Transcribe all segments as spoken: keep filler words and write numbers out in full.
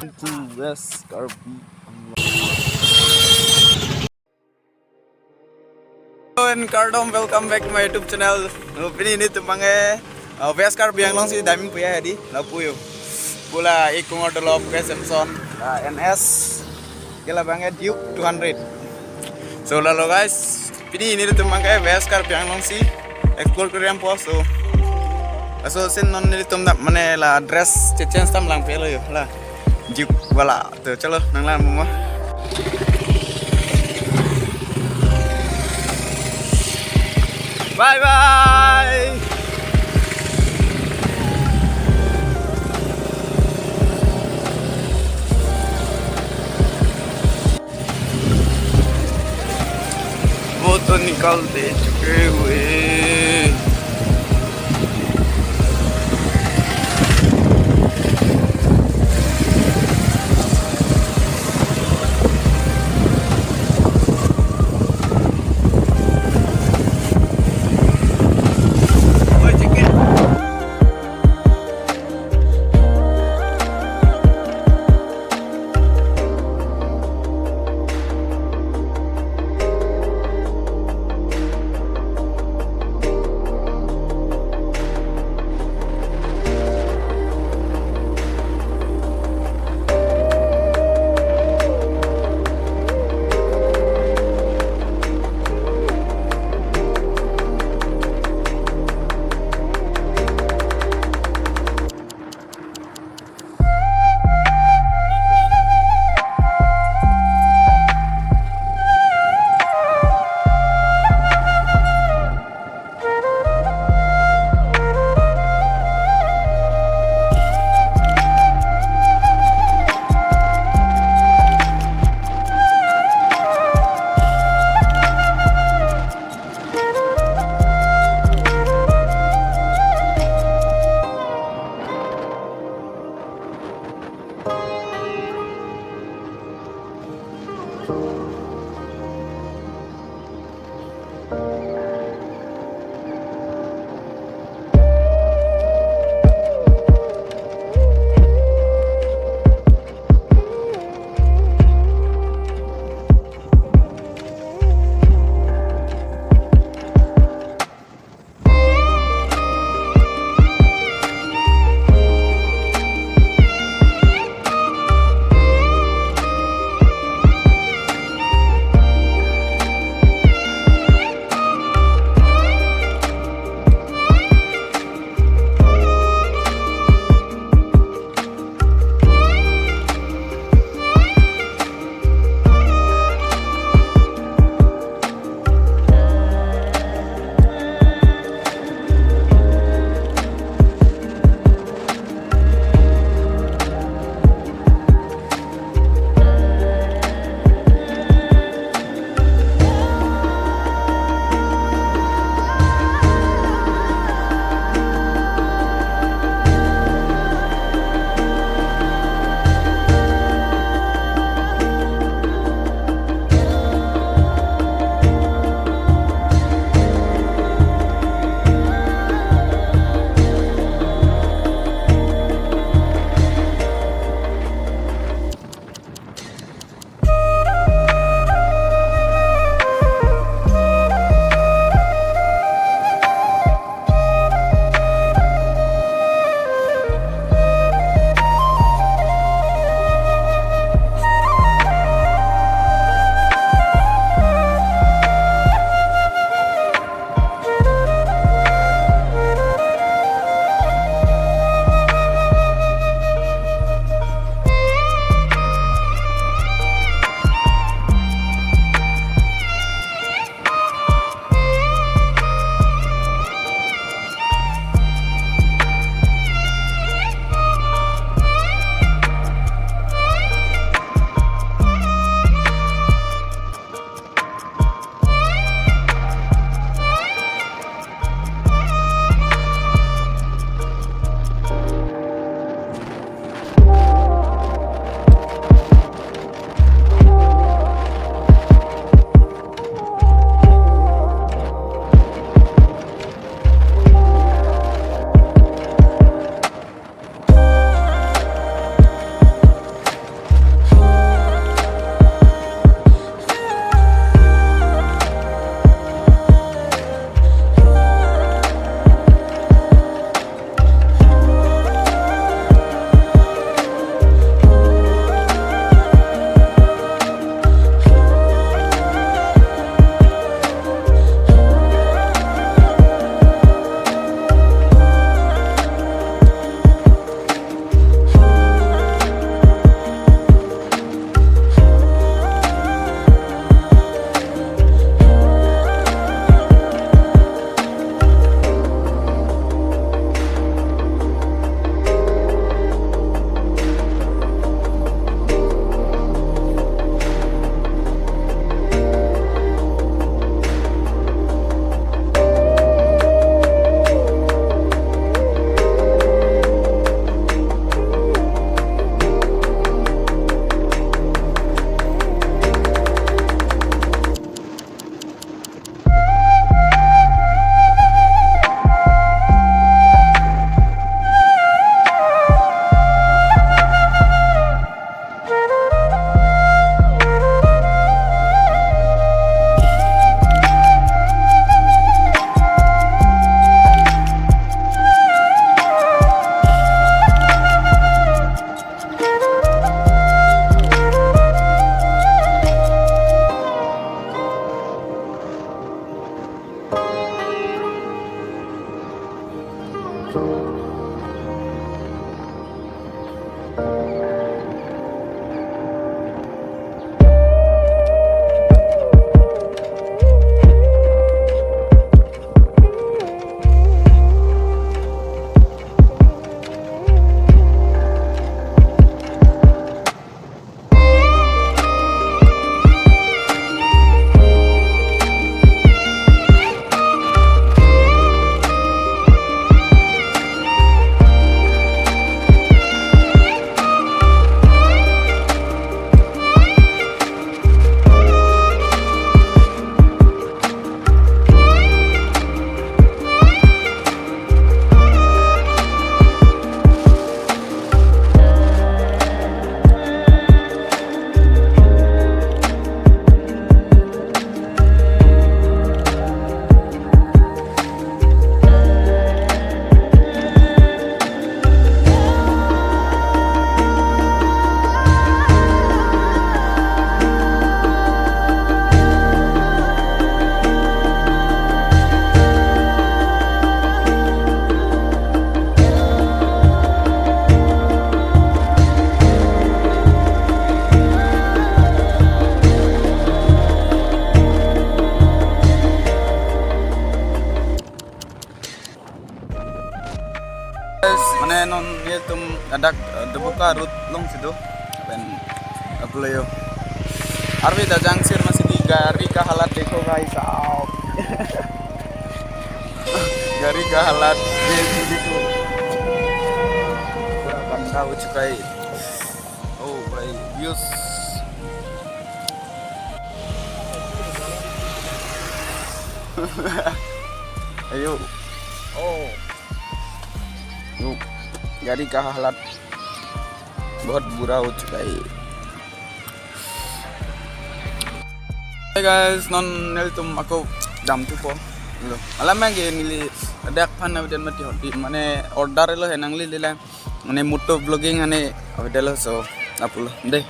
To West Karbi Anglong. Hello and kardom, welcome back to my YouTube channel. So, pini nelitum abangke, uh, West Karbi Anglong si damji pu ya di, lapu yo. Pu la ik kongor dolop ke Samson, uh, N S, ke labangke Duke two hundred. So lalo guys, pini nelitum abangke West Karbi Anglong si explore kori dampo. So, laso asin non nelitum dak mane la dress che-change tam lang pelo yo la. Duke wala. To chalo, nang lang mo. Bye bye. वो तो निकल दे चुके हुए। Mane non nelitum ladak, eh, Doboka road alongsi do. Pen apulayo. Arve dak jangsir masi di gari ka halat dekho bhai sahab. Gari ka halat ye dekho. Pura ganda ho chuka hai. Oh bhai, views. Ayo. Oh. Yo, gari ka halat bahut bura ho chuka hai. Hey guys, non nelitum ako damthupo. Lo, malam lagi neli dak aphan avedet mati hodi, mane order lo henang lili lang. Mane moto vlogging ane avedet lo, so apulayo dei.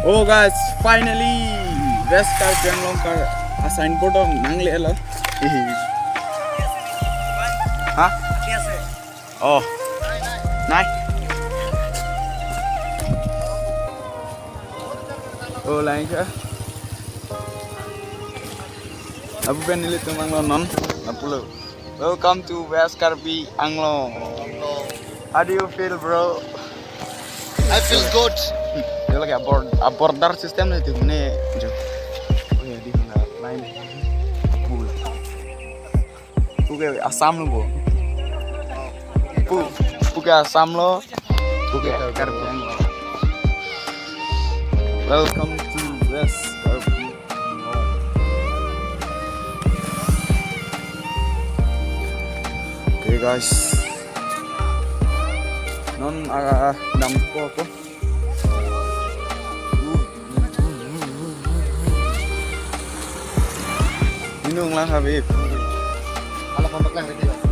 Oh guys, finally West Karbi Anglong ka a signboard dong nangle lo. Ha? Oh. Nai. Oh, lain ke. Abu pen nelitum Anglong non. Apulo. Welcome to West Karbi Anglong. How do you feel, bro? I feel good. Dia lagi a bor- a border system na itu ne jo. Oh ya, di mana lain. Bul. Puke Assam lo, bro. Pu- puke Assam lo. Puke Karbi Anglong. Welcome to West Karbi Anglong. Okay guys. Non aga dam ko ko. Inung lang, Habib. Ala kontak lang ready.